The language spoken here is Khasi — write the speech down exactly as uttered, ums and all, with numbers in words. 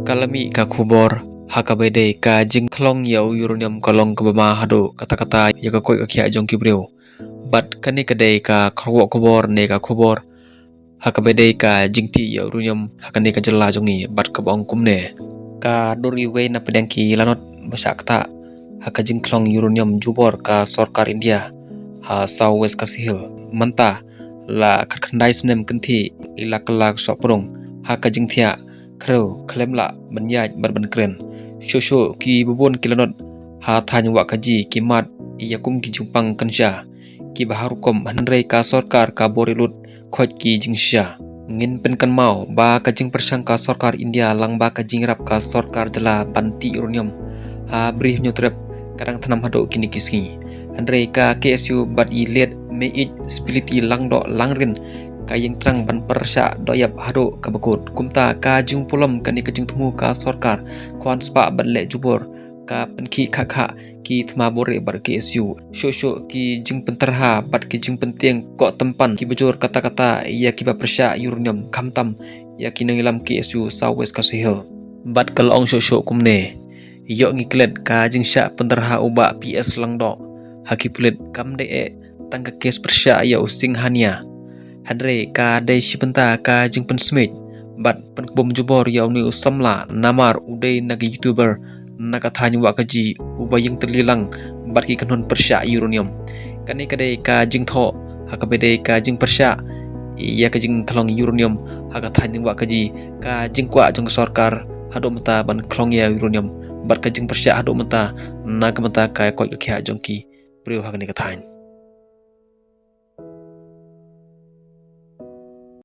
Ka la mih ka khubor, ha kaba dei ka jingkhlong ïa u uranium ka long kaba ma haduh katta katta ïa ka koit ka khiah jong ki briew. Bad kane ka dei ka kharwok khubor ne ka khubor, ha kaba dei ka jingtih ïa u uranium ha kane ka jylla jong ngi, bad kaba ong kumne. Ka dur iwei na pdeng ki lanot ba shah ktah ha ka jingkhlong uranium jubor ka sorkar India ha South West Khasi Hills. Mynta la khatkhyndai snem kynthih, i la kylla ka sohpdeng ha ka jingthiah khrew khlem lah ban ïaid bad ban kren. Shuh shuh ki bun ki lanot ha thaiñ Wahkaji ki mad ïa kum ki jingpang kynsha kiba ha rukom, hynrei ka sorkar ka bor lut khoit ki jingshisha. Ngin pynkynmaw ba ka jingpyrshang ka sorkar India lang bad ka jingïarap ka sorkar jylla ban tih uranium ha Bri Hynñiewtrep ka dang thnam haduh kine ki sngi. Hynrei ka K S U bad i Late Maieit Spility Langdoh Langrin ka ïeng thrang ban pyrshah doh ïap haduh kaba kut. Kumta ka jingpulom kane ka jingthmu ka sorkar kwah spah ban leh jubor ka pynkhih khah khah ki thma bor bad K S U. Shuh shuh ki jingpyntyrha bad ki jingpyntieng koh tympan kiba jur katta katta ïa kiba pyrshah uranium, khamtam ïa ki nongïalam K S U South West Khasi Hills. Bad ka la ong shuh shuh kumne: Ïoh ngi klet ka jingshah pyntyrha u Bah P S Langdoh ha ki pulit kam dei eh tang ka kes pyrshah ïa u Singhania, hynrei ka dei shi bynta ka jingpynsmit bad pynkbum jubor ïa une u samla, namar u dei na ki YouTuber na ka thaiñ Wahkaji uba ïeng tylli lang bad ki kynhun pyrshah uranium. Kane ka dei ka jingthoh ha kaba dei ka jingpyrshah ïa ka jingkhlong uranium ha ka thaiñ Wahkaji, ka jingkwah jong ka sorkar haduh mynta ban khlong ïa uranium, bad ka jingpyrshah haduh mynta na ka bynta ka koit ka khiah jong ki briew ha kane ka thaiñ.